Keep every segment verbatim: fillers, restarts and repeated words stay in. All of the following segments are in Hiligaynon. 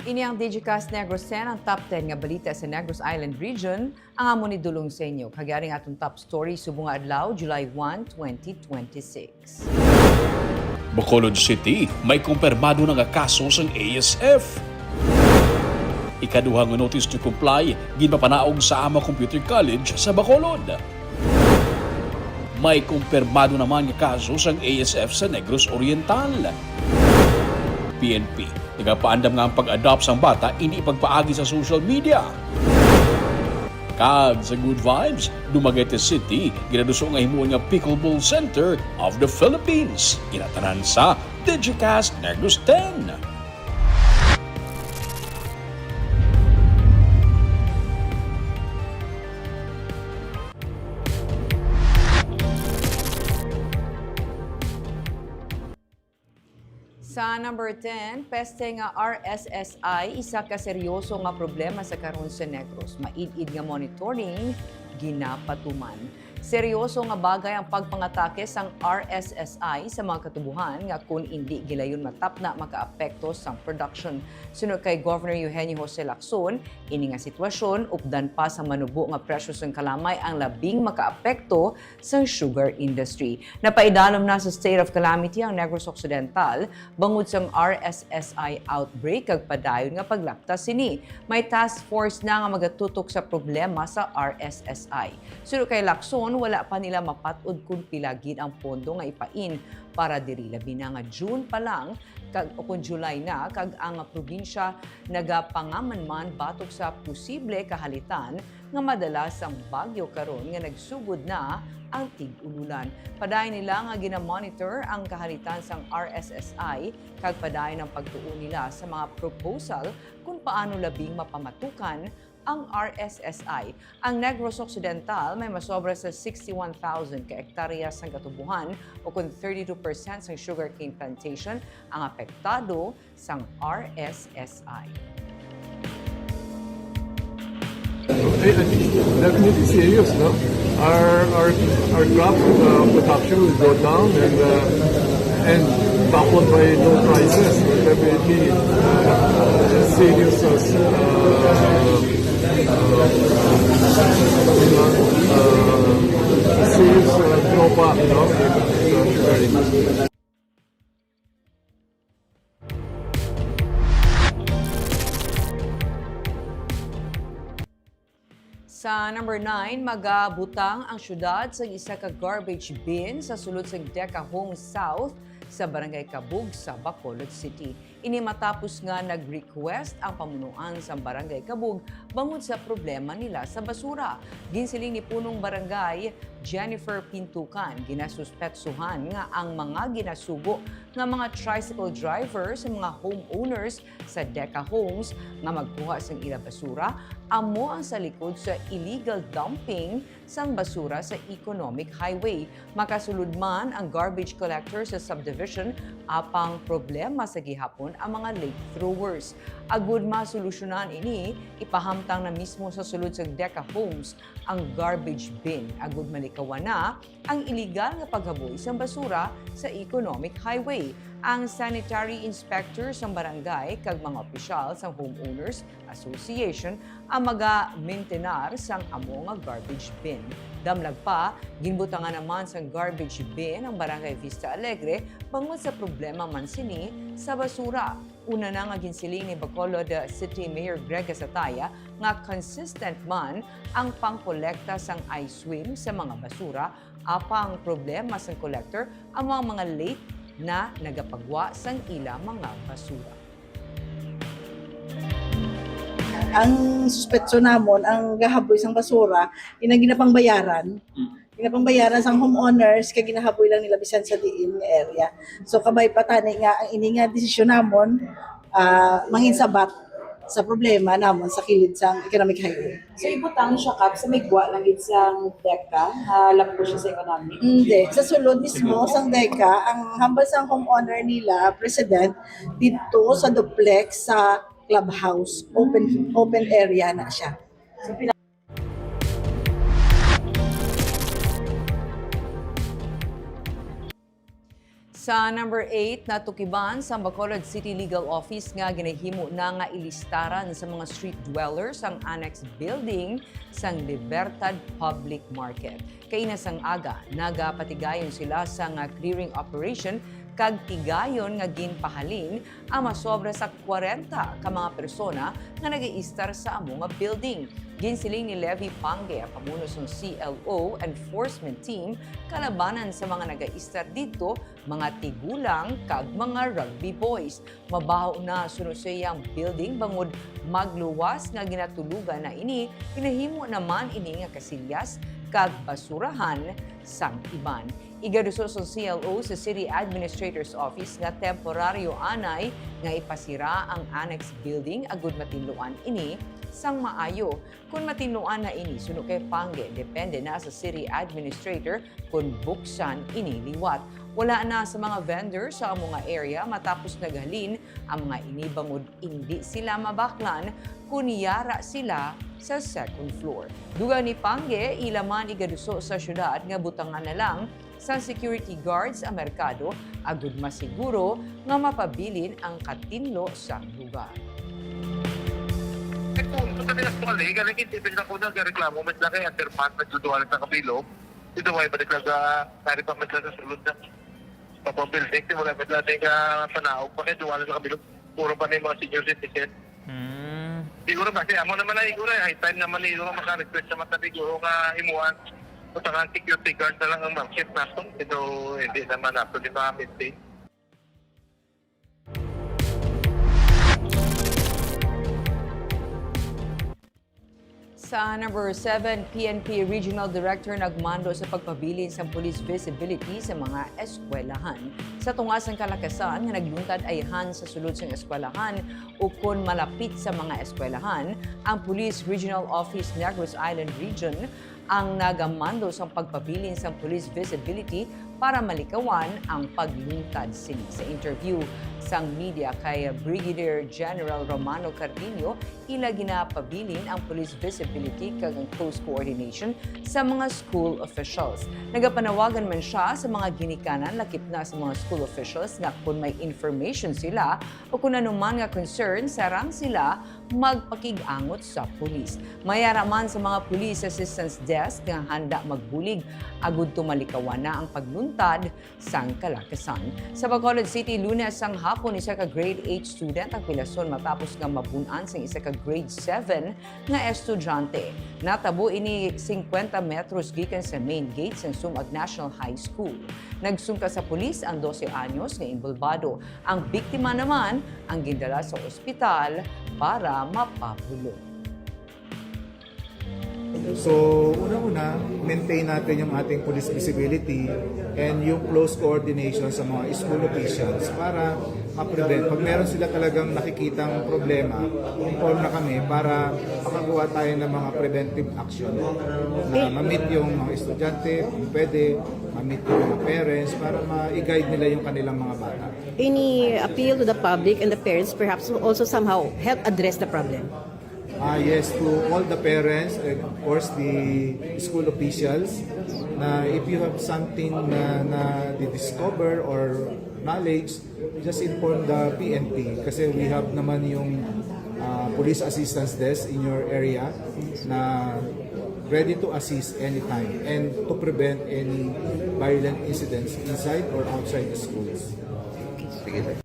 Ini ang Digicast Negros ten, ang top ten nga balita sa Negros Island Region. Ang amon ni dulong sa inyo. Kag yari ang atong top story subong nga adlaw, July one, twenty twenty-six. Bacolod City, may kumpirmado na nga kaso sang A S F. Ikaduha nga notice to comply ginpapanaog sa Ama Computer College sa Bacolod. May kumpirmado naman nga kaso sang A S F sa Negros Oriental. P N P, nagapaandam nga ang pag-adopt sang bata indi pagpaagi sa social media. Kag sa Good Vibes, Dumaguete City ginaduso nga himuon nga Pickleball Center of the Philippines. Ina tanan sa Digicast Negros ten. Sa number ten, peste nga R S S I, isa ka seryoso nga problema sa karon sa Negros. Maid-id nga monitoring ginapatuman. Seryoso nga bagay ang pagpangatake sang R S S I sa mga katubuhan nga, kun indi gilayon matapna, makaapekto sang production. Suno kay Governor Eugenio Jose Lacson, ini nga sitwasyon updan pa sa manubo nga presyo sang kalamay ang labing makaapekto sang sugar industry. Napaidalom na sa state of calamity ang Negros Occidental bangod sang R S S I outbreak kag padayon nga paglapta sini. May task force na nga magatutok sa problema sa R S S I. Suno kay Lacson, wala pa nila mapat-od kon pila gid ang pondo nga ipain para diri, labi na nga June pa lang kag, o kon July na, kag ang probinsya nagapangamanman batok sa posible kahalitan nga madala sang bagyo karon nga nagsugod na ang tig-ululan. Padayon nila nga ginamonitor ang kahalitan sang R S S I kag padayon ang pagtuo nila sa mga proposal kon paano labing mapamatukan ang R S S I. Ang Negros Occidental may masobra sa sixty-one thousand ka ektarya sang katubuhan, o kon thirty-two percent sang sugarcane plantation ang apektado sang R S S I. Eh, I think definitely serious, no? Our, our, our crop, uh, production will go down and, uh, and toppled by low prices. Will definitely, uh, serious, uh, uh, uh, serious, uh, drawback, no? In, in, uh, sugar industry. Sa number nine, magabutang ang syudad sa isa ka garbage bin sa sulod sang Deca Homes South sa Barangay Cabug sa Bacolod City. Ini matapos nga nag-request ang pamunuan sa Barangay Cabug bangod sa problema nila sa basura. Ginsiling ni Punong Barangay Jennifer Pintukan, ginasuspetsuhan nga ang mga ginasugo nga mga tricycle driver sa mga homeowners sa Deca Homes nga magkuha sang ila basura amo ang sa likod sa illegal dumping sang basura sa Economic Highway. Makasulod man ang garbage collector sa subdivision, apang problema sa gihapon ang mga late throwers. Agud masolusyonan ini, ipahamtang na mismo sa sulod sa Deca Homes ang garbage bin, agud malikawan na ang iligal nga paghaboy sang basura sa Economic Highway. Ang sanitary inspector sang barangay kag mga opisyal sang homeowners association ang maga-maintenar sang amo nga garbage bin. Damlag pa, ginbutangan naman sang garbage bin ang Barangay Vista Alegre bangod sa problema man sini sa basura. Una na nga ginsiling ni Bacolod City Mayor Greg Gasataya nga consistent man ang pangkolekta sang I swim sa mga basura, apang problema sang collector amo ang mga late na nagapagwa sang ila mga basura. Ang suspetso namon, ang gahaboy sang basura, ina ginapangbayaran. Mm. Ginapangbayaran sang homeowners, kay ginahaboy lang nila bisan sa diin nga area. So, kabay pa tani nga ang ini nga desisyon namon, ah, manginsabat sa problema namon sa kilid sang Economic Highway. So, ibutang siya, Kap, sa may gwa lang gid sang Deca, nga lapos siya sa Economic? Hindi. Sa sulod mismo sang Deca, ang hambal sang homeowner nila, president, didto sa duplex sa clubhouse, open, open area na siya. So, pila- Sa number eight, natukiban sang Bacolod City Legal Office nga ginahimo na nga ilistaran sa mga street dwellers ang annex building sang Libertad Public Market. Kaina sang aga, nagapatigayon sila sang clearing operation kag tigayon nga ginpahalin ang masobra sa kwarenta ka mga persona nga nagaistar sa amo nga building. Ginsiling ni Levi Pange, ang pamuno sang C L O Enforcement Team, kalabanan sa mga nagaistar didto, mga tigulang kag mga rugby boys. Mabaho na suno sa iyang building bangod magluwas nga ginatulugan na ini, ginahimo naman ini nga kasilyas kag basurahan sang iban. Igaduso sang C L O sa City Administrator's Office nga temporaryo anay nga ipasira ang annex building agud matinluan ini sang maayo. Kon matinluan na ini, suno kay Pange, depende na sa City Administrator kon buksan ini liwat. Wala na sa mga vendor sa amo nga area matapos naghalin ang mga ini bangod indi sila mabaklan kon yara sila sa second floor. Dugang ni Pange, ila man igaduso sa syudad nga butangan na lang sang security guards ang merkado agud masiguro nga mapabilin ang katinlo sang lugar. Kung sa kanila sa mga liga, naging tipid na ko na reklamo, mas laki ang termat, nagduduwal sa kabilog. Dito, may balik lang, ah, nari pa mas sa sulod na. Papabuilding, wala pa lang, ah, panaog pa kayo, duwal sa kabilog. Puro pa na yung mga senior citizen. Hmm. Siguro kasi amo naman ay siguro, high time naman ni siguro maka-request sa mata siguro nga himuan. Sa mga security guard na lang ang market nato. Ito, hindi naman nato di ma-maintain. Sa number seven, P N P Regional Director nagmando sa pagpabilin sang police visibility sa mga eskwelahan. Sa tunga sang kalakasan nga nagluntad ayhan sa sulod sang eskwelahan ukon malapit sa mga eskwelahan, ang Police Regional Office Negros Island Region ang nagamando sang pagpabilin sang police visibility para malikawan ang pagluntad sini. Sa interview sang media kay Brigadier General Romano Cardenio, ila ginapabilin ang police visibility kag ang close coordination sa mga school officials. Nagapanawagan man sia sa mga ginikanan lakip na sa mga school officials nga kon may information sila o kon ano man nga concern, sarang sila magpakig-angot sa pulis. May ara man sa mga Police Assistance Desk nga handa magbulig agud to malikawan na ang pagluntad sang kalakasan. Sa Bacolod City, Lunes sang hapon, isa ka grade eight student ang pilason matapos nga mabun-an sang isa ka grade seven nga estudyante. Natabo ini singkwenta metros gikan sa main gate sang Sumag National High School. Nagsungka sa pulis ang dose anyos nga inbolbado. Ang biktima naman ang gindala sa ospital para mapabulong. So, una-una, maintain natin yung ating police visibility and yung close coordination sa mga school officials para ma-prevent. Pag meron sila talagang nakikitang problema, inform na kami para makagawa tayo ng mga preventive action na ma-meet yung mga estudyante, kung pwede, ma-meet yung mga parents para ma-guide nila yung kanilang mga bata. Any appeal to the public and the parents perhaps will also somehow help address the problem? Ah, yes, to all the parents and of course the school officials, na if you have something na, na di-discover or knowledge, just inform the P N P kasi we have naman yung, ah, police assistance desk in your area na ready to assist anytime and to prevent any violent incidents inside or outside the schools. Sige, sir.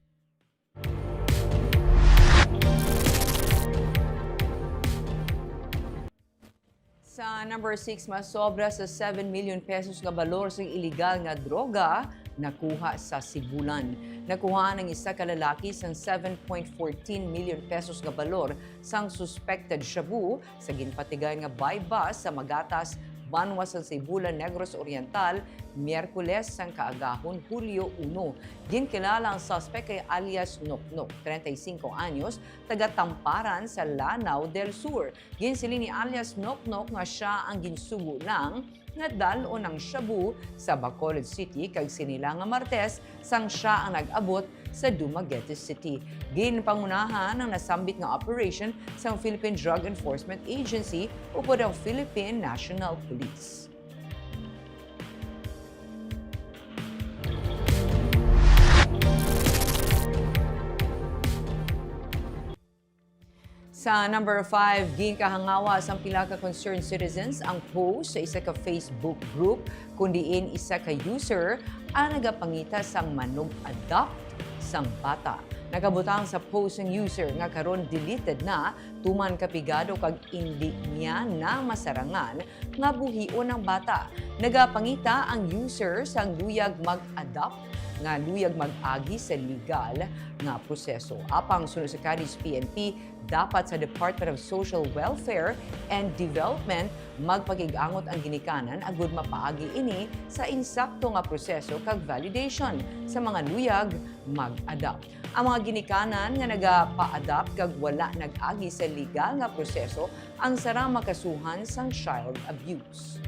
Sa number six, masobra sa seven million pesos nga balor sang iligal nga droga nakuha sa Sibulan. Nakuhaan ang isa ka lalaki sang seven point fourteen million pesos nga balor sang suspected shabu sa ginpatigayon nga buy-bust sa Magatas, banwa sang Sibulan, Negros Oriental, Miyerkules sang kaagahon, Hulyo uno. Ginkilala ang suspek kay alias Noknok, treinta y cinco anyos, taga Tamparan sa Lanao del Sur. Ginsiling ni alias Noknok nga sia ang ginsugo lang nga dal-on ang shabu sa Bacolod City kag sini lang nga Martes sang sia ang nag-abot sa Dumaguete City. Ginpangunahan ang nasambit nga operation sang Philippine Drug Enforcement Agency upod ang Philippine National Police. Sa number five, ginkahangawa sang pila ka concerned citizens ang post sa isa ka Facebook group, kun diin isa ka user ang nagapangita sang manug-adopt sang bata. Nakabutang sa post ang user nga karon deleted na, tuman kapigado kag indi niya na masarangan nga buhion ang bata. Nagapangita ang user sang luyag mag-adopt nga luyag mag-agi sa legal nga proseso. Apang suno sa Cadiz P N P, dapat sa Department of Social Welfare and Development magpakig-angot ang ginikanan agud mapaagi ini sa insakto nga proseso kag validation sa mga luyag mag-adopt. Ang mga ginikanan nga nagapa-adopt kag wala nag-agi sa legal nga proseso ang sara makasuhan sang child abuse.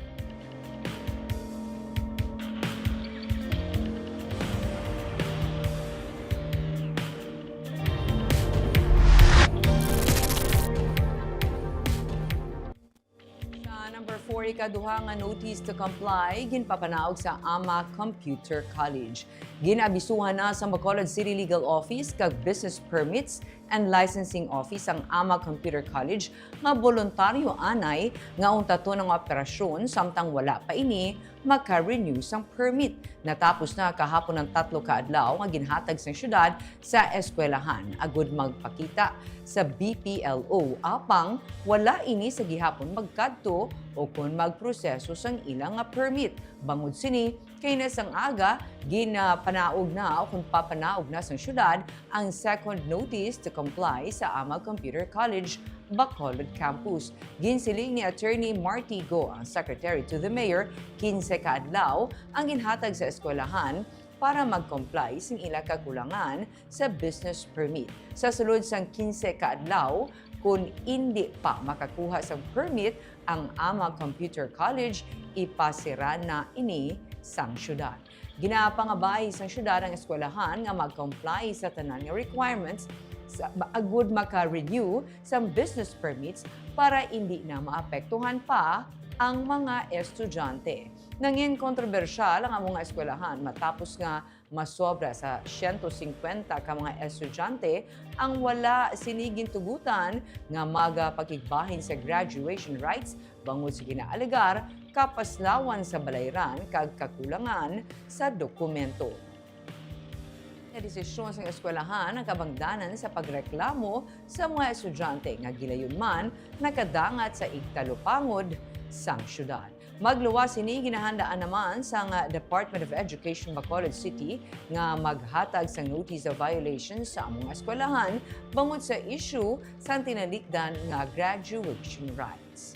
Sa number four, ikaduha nga notice to comply ginpapanaog sa Ama Computer College. Gin-abisuhan na sa Bacolod City Legal Office kag Business Permits and Licensing Office ang Ama Computer College nga boluntaryo anay nga untaton ang operasyon samtang wala pa ini maka-renew sang permit. Natapos na kahapon ang tatlo ka adlaw nga ginhatag sang syudad sa eskwelahan agud magpakita sa B P L O, apang wala ini sa gihapon magkadto o kon magproseso sang ila nga permit. Bangod sini, kay na sang aga, ginapanaog na o kon papanaog na sang syudad ang second notice to comply sa Ama Computer College, Bacolod Campus. Ginsiling ni Attorney Marty Go, ang Secretary to the Mayor, kinse ka adlaw ang ginhatag sa eskwelahan para mag-comply sing ila kakulangan sa business permit. Sa sulod sang kinse ka adlaw, kun indi pa makakuha sang permit ang Ama Computer College, ipasira na ini sang syudad. Ginapangabay sang syudad ang eskwelahan nga mag-comply sa tanan nga requirements sa, agud maka-renew sang business permits para indi na maapektuhan pa ang mga estudyante. Nangin kontrobersyal ang among nga eskwelahan matapos nga masobra sa siyento singkwenta ka mga estudyante ang wala sini gintugutan nga magapakigbahin sa graduation rites bangod sa ginaalegar kapaslawan sa balayran kag kakulangan sa dokumento. Nga desisyon sang eskwelahan ang kabangdanan sa pagreklamo sa mga estudyante nga gilayon man nakadangat sa igtalupangod sang syudad. Magluwas sini, ginahandaan naman sang Department of Education Bacolod City nga maghatag sang notice of violation sa among eskwelahan bangod sa issue sang tinalikdan nga graduation rites.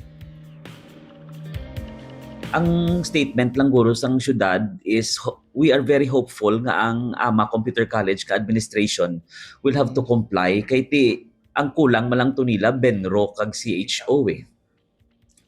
Ang statement lang guro sang syudad is ho- we are very hopeful nga ang Ama Computer College ka administration will have to comply kay ti ang kulang man lang to nila BENRO kag C H O eh.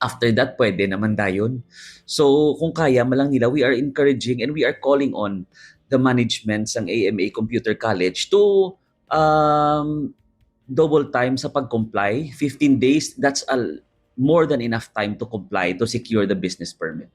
After that, pwede naman dayon. So, kung kaya man lang nila, we are encouraging and we are calling on the management sang A M A Computer College to um, double time sa pag-comply. Fifteen days, that's a, more than enough time to comply to secure the business permit.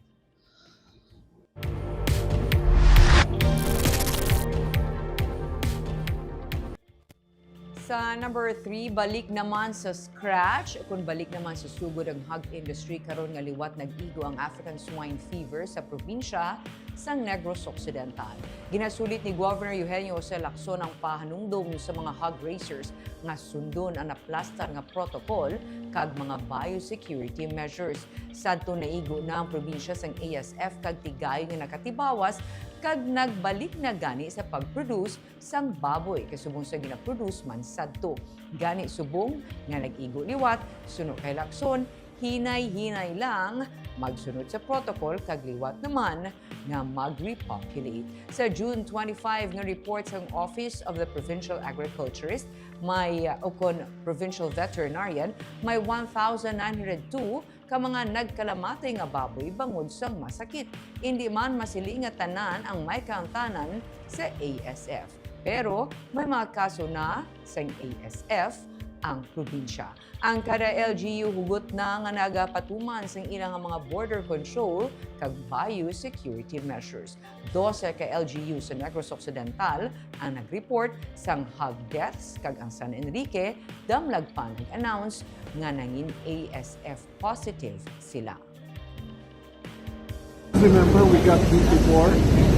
Sa number three, balik naman sa scratch, kun balik naman sa sugod ang hog industry karon nga liwat nag-igo ang African swine fever sa probinsya sang Negros Occidental. Ginasulit ni Governor Eugenio Jose Lacson ang pahanumdom sa mga hog raisers nga sundon ang naplastar nga protocol kag mga biosecurity measures. Sadto naigo na ang probinsya sang A S F kag tigayon nga nakatibawas kag nagbalik na gani sa pag-produce sang baboy kay subong sa gina-produce man sadto. Gani subong nga nag-igo liwat, suno kay Lacson, hinay-hinay lang magsunod sa protocol kag liwat naman nga mag-repopulate. Sa June twenty-five nga report sang Office of the Provincial Agriculturist, may uh, ukon Provincial Veterinarian, may one thousand nine hundred two ka mga nagkalamatay nga baboy bangod sang masakit. Indi man masiling nga tanan ang may kaangtanan sa A S F. Pero may mga kaso na sang A S F ang probinsya. Ang kada L G U hugot na nga nagapatuman sang ila nga mga border control kag biosecurity measures. Dose ka L G U sa Negros Occidental ang nag-report sang hog deaths, kag ang San Enrique damlag pa nag-announce nga nangin A S F positive sila. Remember, we got beat before.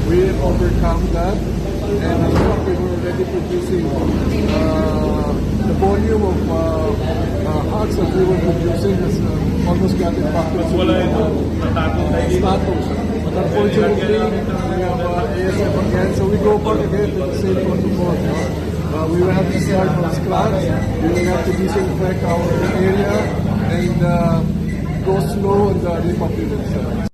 We overcome that, and I thought we were already producing uh, the volume of uh, uh, hogs that we were producing has uh, almost gotten back to its original status. But unfortunately, we have uh, A S F again, so we go back again to the same protocol. No? Uh, we will have to start from scratch. We will have to disinfect our area and uh, go slow on the repopulation.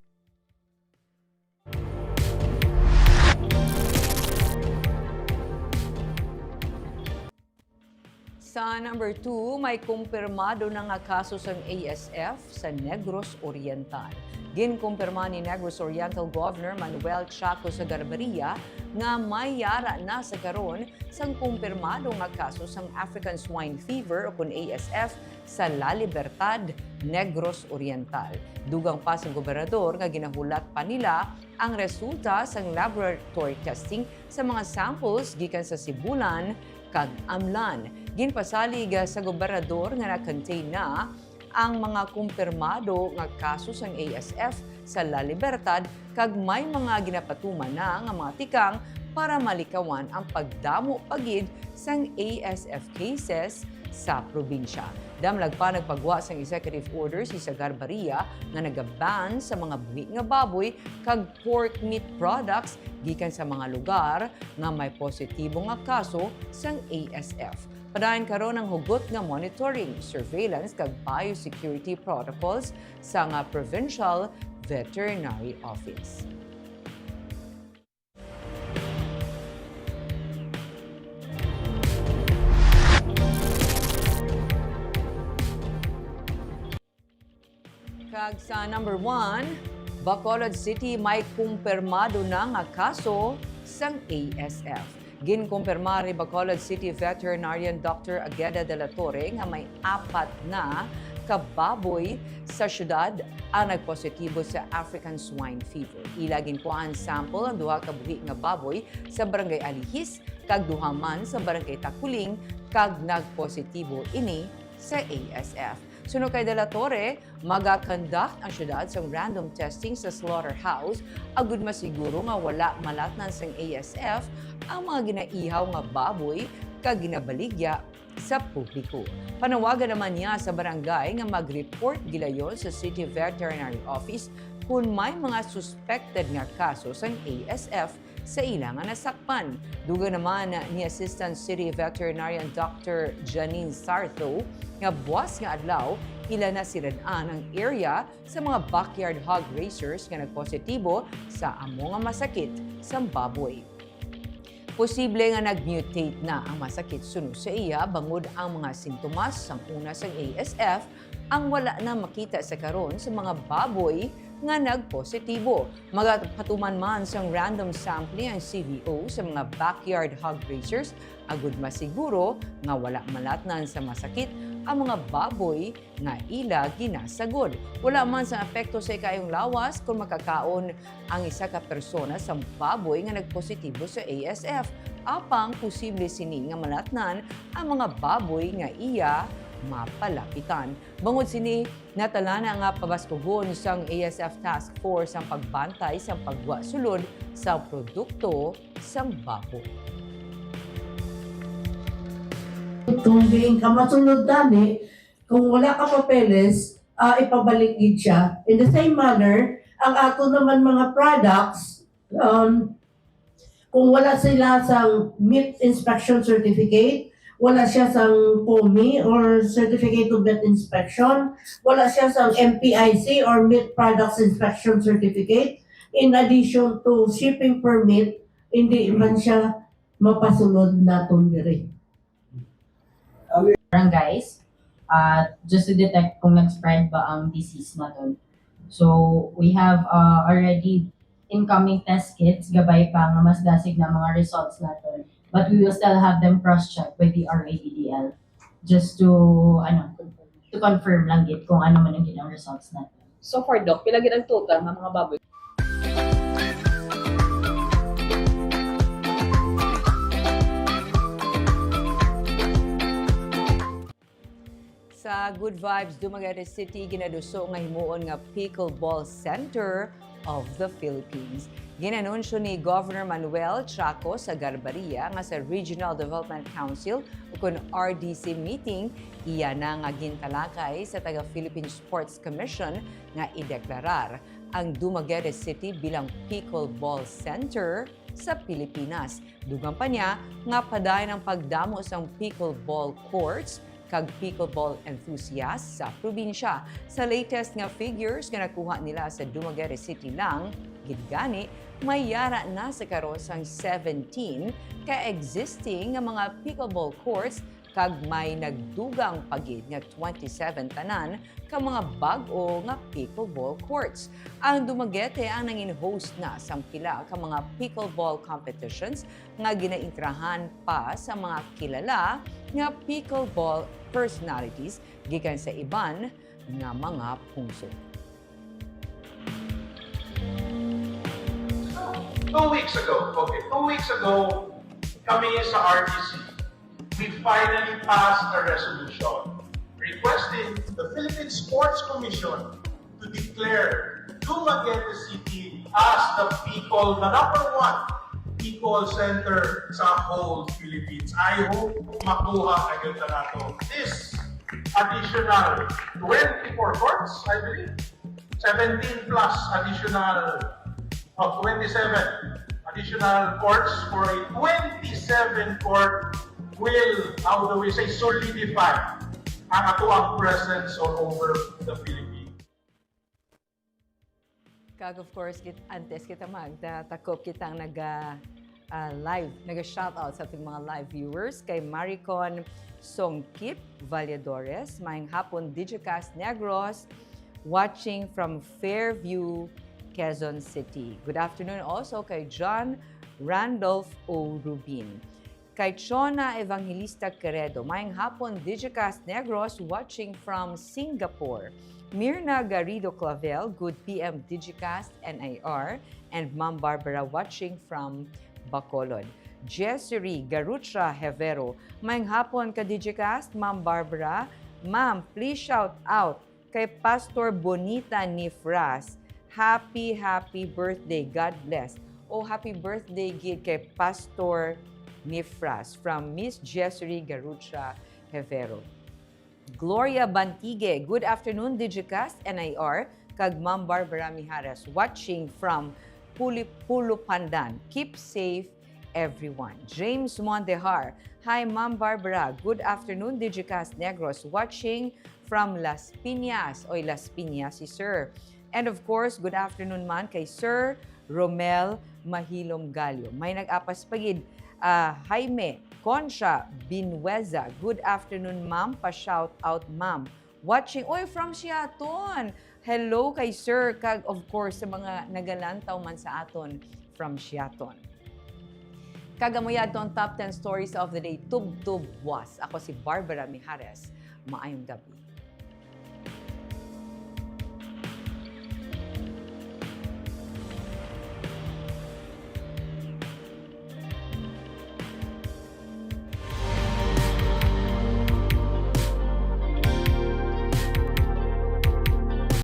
Sa number two, may kumpirmado na nga kaso sang A S F sa Negros Oriental. Ginkumpirma ni Negros Oriental Governor Manuel Chaco Sagarbaria nga may yara na sa karon sang kumpirmado nga kaso sang African Swine Fever o kun A S F sa La Libertad, Negros Oriental. Dugang pa sa gobernador nga ginahulat pa nila ang resulta sang laboratory testing sa mga samples gikan sa sibulan kag amlan. Ginpasalig sa gobernador nga na-contain na ang mga kumpirmado nga kaso sang A S F sa La Libertad kag may mga ginapatuman na nga mga tikang para malikawan ang pagdamo pa gid sang A S F cases sa probinsya. Damlag pa nagpagwa sang executive order si Sagarbaria nga nagaban sa mga buhi nga baboy kag pork meat products gikan sa mga lugar nga may positibo nga kaso sang A S F. Padayon karon ang hugot nga monitoring, surveillance kag biosecurity protocols sang Provincial Veterinary Office. Kag sa number one, Bacolod City may kumpirmado na nga kaso sang A S F. Ginkumpirma ni Bacolod City Veterinarian Doctor Ageda de la Torre nga may apat na ka baboy sa syudad ang nagpositibo sa African Swine Fever. Ila ginkuhaan sample ang duha ka buhi nga baboy sa Barangay Alihis kag duha man sa Barangay Taculing, kag nagpositibo ini sa A S F. Suno kay De La Torre, maga-conduct ang syudad sang random testing sa slaughterhouse agud masiguro nga wala malatnan sang A S F ang mga ginaihaw nga baboy kag ginabaligya sa publiko. Panawagan naman niya sa barangay nga mag-report gilayon sa City Veterinary Office kon may mga suspected nga kaso sang A S F sa ila nga nasakpan. Dugang naman ni Assistant City Veterinarian Doctor Janine Sartho nga buas nga adlaw ila na sirad-an ang area sa mga backyard hog raisers nga nagpositibo sa amo nga masakit sang baboy. Posible nga nag-mutate na ang masakit suno sa iya bangod ang mga sintomas sang una sang A S F ang wala na makita sa karon sa mga baboy nga nagpositibo. Magapatuman man sang random sampling ang C V O sa mga backyard hog raisers agud masiguro nga wala malatnan sa masakit ang mga baboy nga ila ginasagol. Wala man sang epekto sa ikaayong lawas kon makakaon ang isa ka persona sang baboy nga nagpositibo sa A S F. Apang posible sini nga malatnan ang mga baboy nga iya mapalapitan. Bangod sini, natala na nga pabaskugon sang A S F Task Force ang pagbantay sang pagwa sulod sa produkto sang baboy. Kung diin ka masulod tani, kung wala ka papeles, ah, ipabalik gid siya. In the same manner, ang ato naman mga products, um, kung wala sila sang meat inspection certificate, wala siya sang POMI or Certificate of Meat Inspection, wala siya sang M P I C or Meat Products Inspection Certificate, in addition to shipping permit, hindi man siya mapasulod naton diri. Barangays, uh, just to detect kung nag-spread ba ang disease naton. So, we have uh, already incoming test kits, gabay pa nga mas dasig na mga results naton. But we will still have them cross-checked by the R A D D L. Just to, ano, to confirm lang gid kung ano man ang ilang results natin. So far, Doc, pila gid ang total nga mga baboy? Sa Good Vibes Dumaguete City, ginaduso nga himuon nga Pickleball Center of the Philippines. Ginanunsyo ni Governor Manuel Chaco sa Garbaria nga sa Regional Development Council, ukon R D C meeting, iya na nga gintalakay sa taga Philippine Sports Commission nga ideklarar ang Dumaguete City bilang Pickleball Center sa Pilipinas. Dugang pa niya nga padayon ang pagdamo sang pickleball courts kag pickleball enthusiasts sa probinsya. Sa latest nga figures nga nakuha nila sa Dumaguete City lang, gid gani, may yara na sa karon sang seventeen ka existing nga mga pickleball courts kag may nagdugang pa gid nga twenty-seven tanan ka mga bag-o nga pickleball courts. Ang Dumaguete ang nangin host na sang pila ka mga pickleball competitions nga ginaintrahan pa sa mga kilala nga pickleball personalities gikan sa iban nga mga pungsod. Two weeks ago, okay, two weeks ago, kami sa R D C, we finally passed a resolution requesting the Philippine Sports Commission to declare Dumaguete City as the pickle, the number one pickle center sa whole Philippines. I hope makuha na gyud nato this additional twenty-four courts, I believe. Seventeen plus additional of twenty-seven additional courts for a twenty-seven court will, how do we say, solidify ang atuang presence all over the Philippines. Kag of course, kit antes kita magtakop, kitang naga ah, live, naga-shoutout sa ating mga live viewers, kay Maricon Songkip Valladores, maayong hapon, Digicast Negros, watching from Fairview, Quezon City. Good afternoon also kay John Randolph O Rubin. Kay Chona Evangelista Queredo, maayong hapon, Digicast Negros, watching from Singapore. Mirna Garrido Clavel, good P M Digicast N I R, and Ma'am Barbara, watching from Bacolod. Jessery Garucha Hevero, maayong hapon ka Digicast, Ma'am Barbara. Ma'am, please shout out kay Pastor Bonita Nifras. Happy, happy birthday. God bless. Oh, happy birthday gid kay Pastor Nifras from Miss Jessery Garucha Hevero. Gloria Bantigue, good afternoon, Digicast N I R, kag Ma'am Barbara Mijares, watching from Puli-, Pulupandan. Keep safe, everyone. James Mondejar, hi, Ma'am Barbara. Good afternoon, Digicast Negros, watching from Las Piñas. Oy, Las Piñas si Sir. And of course, good afternoon man kay Sir Romel Mahilom Gallo. May nag-apas pa gid, ah, Jaime Concha Binueza. Good afternoon, ma'am. Pa-shout out, ma'am. Watching, oy, from Siaton. Hello kay Sir, kag of course sa mga nagalantaw man sa aton from Siaton. Kag amo yadto ang top ten stories of the day, tubtob buwas. Ako si Barbara Mijares. Maayong gabi.